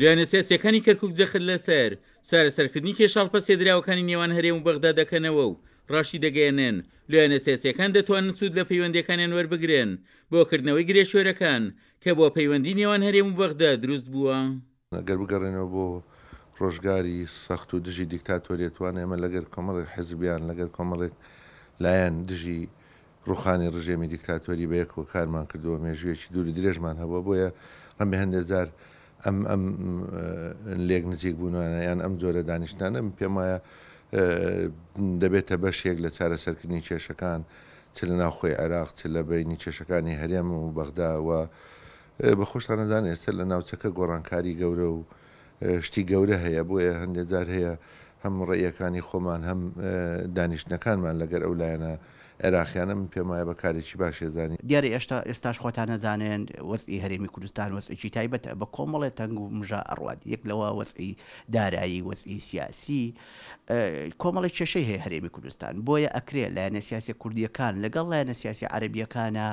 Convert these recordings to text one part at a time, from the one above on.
لایەنە سیاسییەکانی کەرکوک جەخت لەسەر چارەسەرکردنی کێشە هەڵپەسێردراوەکانی نێوان هەرێم و بەغدا دەکەنەوە و ڕاشیدەگەیەنن، لایەنە سیاسییەکان دەتوانن سوود لە پەیوەندییەکانیان وەربگرن بۆ کردنەوەی گرێشۆرەکان کە بۆ پەیوەندی نێوان هەرێم و بەغدا دروست بووە. گەر بگەڕێینەوە بۆ ڕۆژگاری سەخت و دژی دیکتاتۆریەتوان ئێمە لەگەر کۆمەڵێک حزب یان لەگەر کۆمەڵێک لایەن دژی ڕوخانی ڕژێمی دیکتاتۆری بەیەکەوە کارمان کردووە مێژوویەکی دوور و درێژمان هەبووە بۆیە ڕەنبێ هەندێک جار ئەم ئەم لێک نزیک بوونانە یان ئەم جۆرە دانیشتنانە من پێم وایە دەبێتە بەشێک لە چارەسەرکردنی کێشەکان چ لە ناوخۆی عێراق چ لە بینی کێشەکانی هەرێم و بەغدا و بە خۆشتان ئەزانن ئێستا لە ناوچەکە گۆڕانکاری گەورە و شتی گەورە هەیە بۆیە هەندێک جار هەیە هەم ڕێیەکانی خۆمان هەم دانیشتنەکانمان لەگەر ئەو لایەنە عێراقیانە من پێم وایە بە کارێکی باش ئەزانین. دیارە ئێشتا ئێستاش خۆتان ئەزانن وەزعی هەرێمی کوردستان وەزعێکی تایبەتە بە کۆمەڵێ تەنگ و مژە ئەڕوات یەک لەوە وەزعی دارایی وەزعی سیاسی کۆمەڵێک کێشەی هەیە هەرێمی کوردستان بۆیە ئەکرێ لایەنە سیاسیە کوردیەکان لەگەڵ لایەنە سیاسی عەرەبیەکانا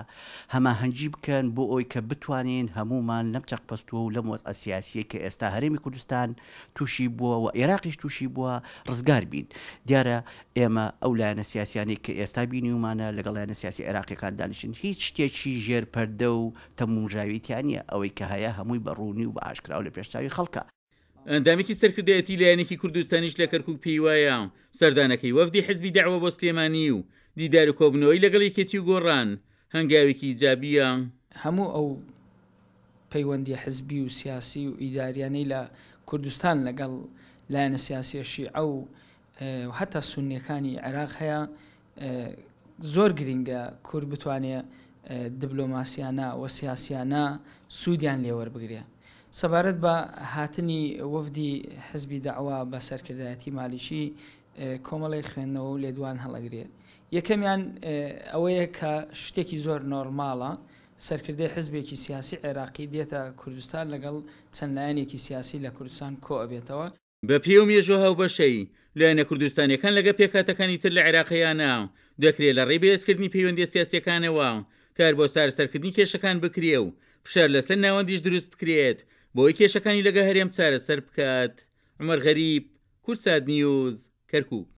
هەماهەنگی بکەن بۆ ئەوی کە بتوانین هەموومان لەم چەقبەستووە و لەم وەزعە سیاسیەی کە ئێستا هەرێمی کوردستان تووشی بووە و ئێراقیش تووشی بووە ڕزگار بین دیارە ئێمە ئەو لایەنە سیاسیانەی کە ئێستا بینیومانە لەگەڵ لایەنە سیاسی عێراقیەکان دانیشتن هیچ شتێکی ژێر پەردە و تەمومژاوی تیا نیە ئەوەی کە هەیە هەمووی بە ڕوونی و بە ئاشکراو لە پێش چاوی خەڵکە. ئەندامێکی سەرکردایەتی لایەنێکی کوردستانیش لە کەرکوک پێی وایە سەردانەکەی وەفدی حزبی دەعوە بۆ سلێمانی و دیدار و کۆبوونەوەی لەگەڵ یەکێتی و گۆڕان هەنگاوێکی ئیجابییە. هەموو ئەو پەیوەندیە حزبی و سیاسی و ئیداریانەی لە کوردستان لەگەڵ لایەنە سیاسیە شیعە و هەتا سونیەکانی عێراق هەیە زۆر گرینگە کورد بتوانێ دبلۆماسیانە و سیاسیانە سوودیان لێ وەربگرێ. سەبارەت بە هاتنی وەفدی حزبی دەعوە بە سەرکردایەتی مالیکی کۆمەڵێک خوێندنەوە و لێدوان هەڵەگرێ. یەکەمیان ئەوەیە کە شتێکی زۆر نۆرماڵە سەرکردەی حزبێکی سیاسی عێراقی دێتە کوردستان لەگەڵ چەند لایەنێکی سیاسی لە کوردستان کۆ ئەبێتەوە. بە پێی ئەو مێژووە هاوبەشەی لایەنە کوردستانیەکان لەگە پێکهاتەکانی تر لە عێراق هەیانە، دەکرێ لە ڕێی بەهێزکردنی پەیوەندیە سیاسیەکانەوە کار بۆ چارەسەرکردنی کێشەکان بکرێ و فشار لەسەر ناوەندیش دروست بکرێت بۆی کێشەکانی لەگە هەرێم چارەسەر بکات. عومەر غەریب، کوردسات نیوز، کەرکوک.